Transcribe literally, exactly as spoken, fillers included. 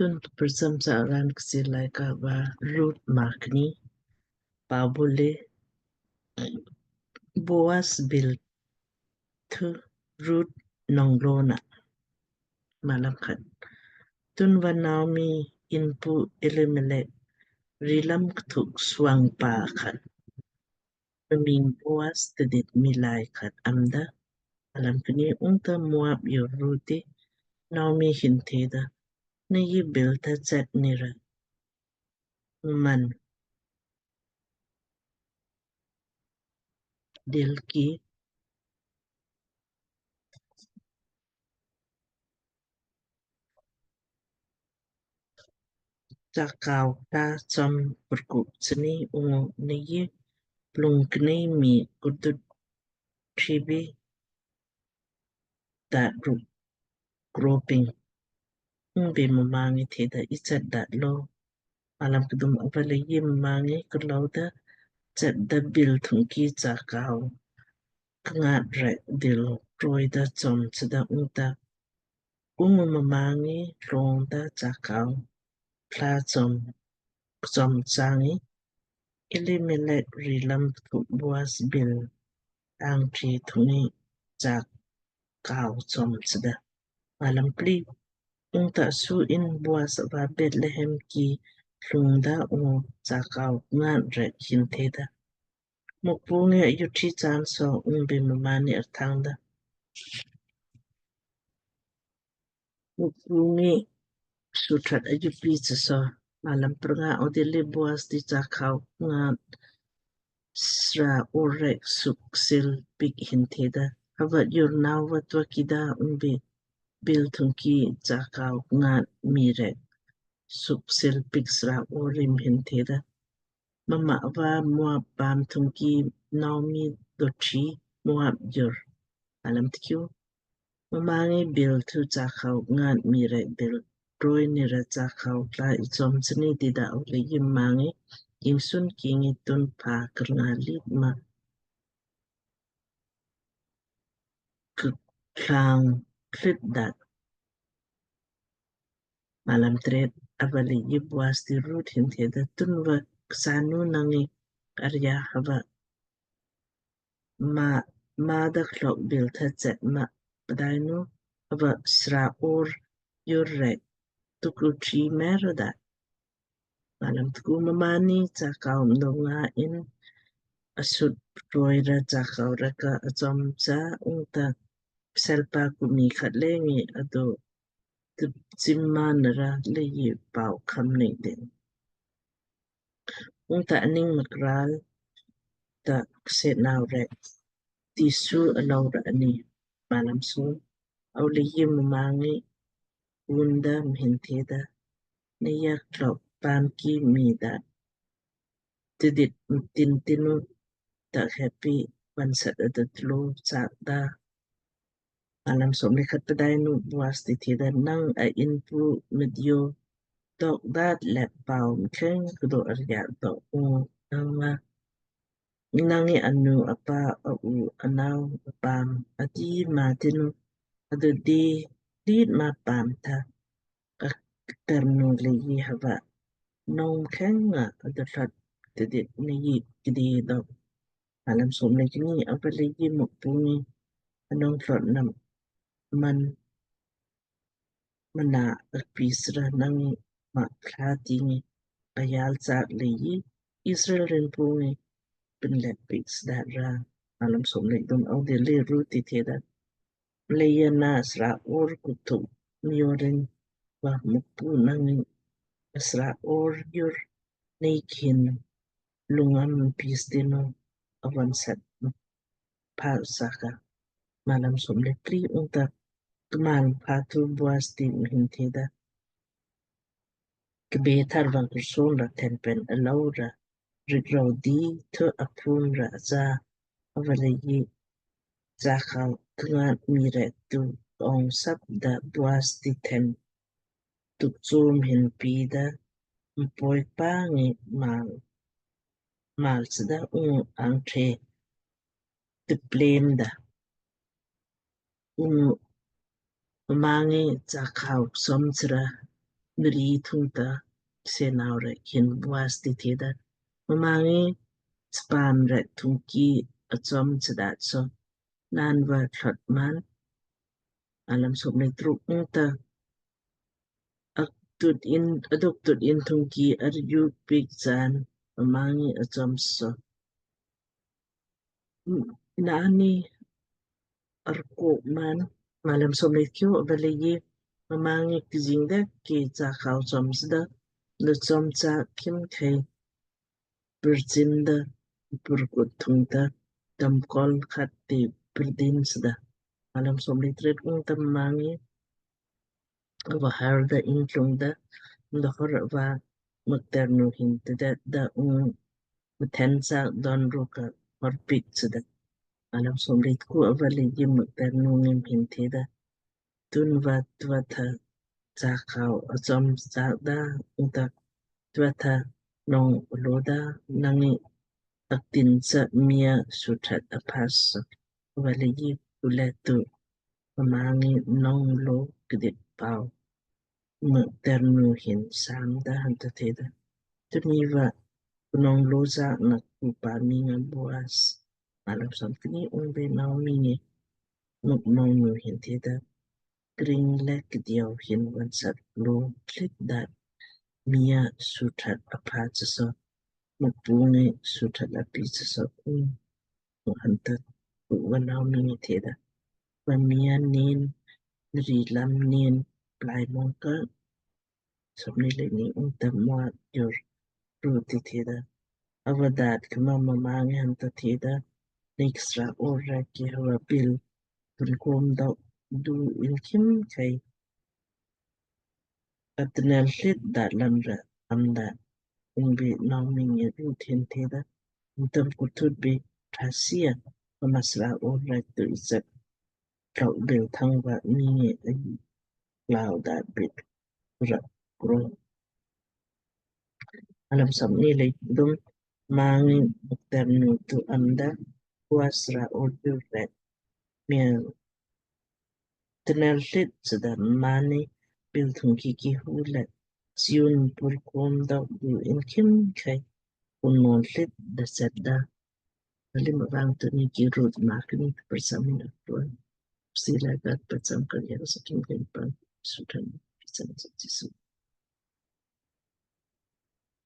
Tun prcham sa raan Kchiir Laaika va Ruth maa kni. Pau bule Boas bil thu Ruth nong lona. Malam khat. Tun va Naomi inpu Elimelek rilam kthuk suang pa khat, ming Boas tdit milai khat amda. Malam kni. Ungta Moab yor Ruth ti Naomi hin theda, nei bil tha chat nira man dilki chakau ta chom purkuk chni ungu nei plung kni mi kurdut tribi ta ruk groping. Ungbe mma ngi theda, ichat da lo. Malam kdum. Ava leiji mma ngi klou da chat da bil thungki chakau kngat rek dil roi da chom chda ungta. Ungu mma ngi long da chakau kla chom kchom changi Elimelek rilam kthuk Boas bil angtri thungi chak kau chom chda. Malam pli. Ungta su in Boas va Bethlehem ki lungda ungu chakau ngan rek hin theda, Mukpu ngi ayuthi chaan so. Ungbe mma ngi arthawngda, Mukpu ngi suthat ayupi cha so. Malam prnga. Audilli Boas ti chakau ngan sra or rek suksil pik hin theda, hava yur nau va tua kida? Ungbe bil thungki chakau ngan mi rek suksil pik sra or rim hin theda, mma va Moab paam thungki Naomi dothi Moab yur. Malam tkiu. Mma ngi bil thu chakau ngan mi rek dil roi nira chakau kla ichom chni dida. Ava leiji mma ngi ingsun ki ngi tun pa krnga lit ma klang klit dat. Malam tret. Ava leiji Boas ti Ruth hin theda, tun va ksanu nang ngi arya hava ma mada klok bil tha chat ma, pdainu hava sra or yur rek tuklu tri mer da. Malam tku. Mma ngi chakau mdo nga in asut roi ra chakau rek ka achom cha ungta pselpa kumi khat le ngi ado tupchim man ra leiji pau kham nei den. Ungta aning makral ta kse nau rek tisu alou ra ani. Malam som. Ava leiji mma ngi unda mhin theda, nei yak lok paam ki mi da tidit mtin tinu ta hepi vansat ada tlo chak da. Malam som le khat. Pdainu Boas ti theda, nang a inpu mdio dok dat le pau mkheng kdo arya dok ungu nang ma nang ngi anu apa a u anau apaam ati ma tinu ado di dit ma paam tha ka ternu leiji hava nong mkheng nga ado thlot tidit nei kdi dok. Malam som le kni. Ava leiji Mukpu ngi anong thlot nam man mana akpis ra nang ngi ma kla ti ngi ayal chak leiji Israel rinpu ngi pinlet pik sdat ra. Malam som le kthum. Audilli Ruth ti theda, mleija na sra or kuthuk miorin va Mukpu nang ngi sra or yur nei kin lungam pis tinu avansat pau saka. Malam som le pli. Ungta kmal patu Boas ti mhin theda, kbe thar vang kurson ra thenpen alou ra rikrou di thu apun ra cha ava leiji chakau kngan mi rek tu ong sap da Boas ti then tuk chum hin pi da mpoi pa ngi mal mal sida ungu angthe tiplem da. Ungu mma ngi chakau som sra nri thungta ksenau rek hin Boas ti theda, Mma ngi chpaam rek thungki achom chdaat so, naan va thlot maan. Alam som lei truk. Ungta aduk tut in, aduk tut in thungki aryu piik chaan mma ngi achom so, naanni arkok maan. Malam som lei kyo. Ava leiji mma ngi kjing dek ki chakhau chom sda, da chom cha khimkhei purchin da, purkut thungta tamkol khat ti purdin sda. Malam som lei tret. Ungta mma ngi ava har da intlung da, da hor ava mkternu hin tdet da ung mthen chaak don rukka hor piik sda. Malam som lei tku. Ava leiji mkternu ngi mhin theda, Tunva tva tha chakhau achom chaak da, ungta tva tha nong lo da? Nang ngi aktin cha mii a suthat apha so. Ava leiji kule tu mma ngi nong lo kdit pau mkternu hin sam da hanta theda, Tunni va knong lo chaak na kpupa mmiing nga Boas. Malam som kni. Ungbi Naomi ngi mknong nu hin theda, Kring le kdiau hin vonsat lo tlit daat mii a suthat apha chaso, Mukpu ngi suthat api chaso. Ung hanta ungva Naomi ngi theda, Va mii a nin nri lam nin plai mongka. Somni lei ni. Ungta Moab jur Ruth ti theda, Ava daat kma mma ngi hanta theda, Nei ksra owr rek ki hava bil punkom dok du in khimkhei atnel tlit daat lam ra am da? Ungbi Naomi ngi Ruth hin theda, Mtam kuthut bi thasia, mma sra owr rek tu ichat tlok bil thangva mii ngi ai klau daat bit ra kro. Alam somni lei kdum. Mma ngi mkternu tu am da, Boas sra owr jur rek mii a tnel tlit sda, mmaanni bil thungki ki hu le siun purkom dok du in khimkhei kun non tlit da set da. Alim avang tunni ki Ruth maa kni tprsam in apruan. Sila gat pacham karya sakin ken pan sutan pacham sa Jisu.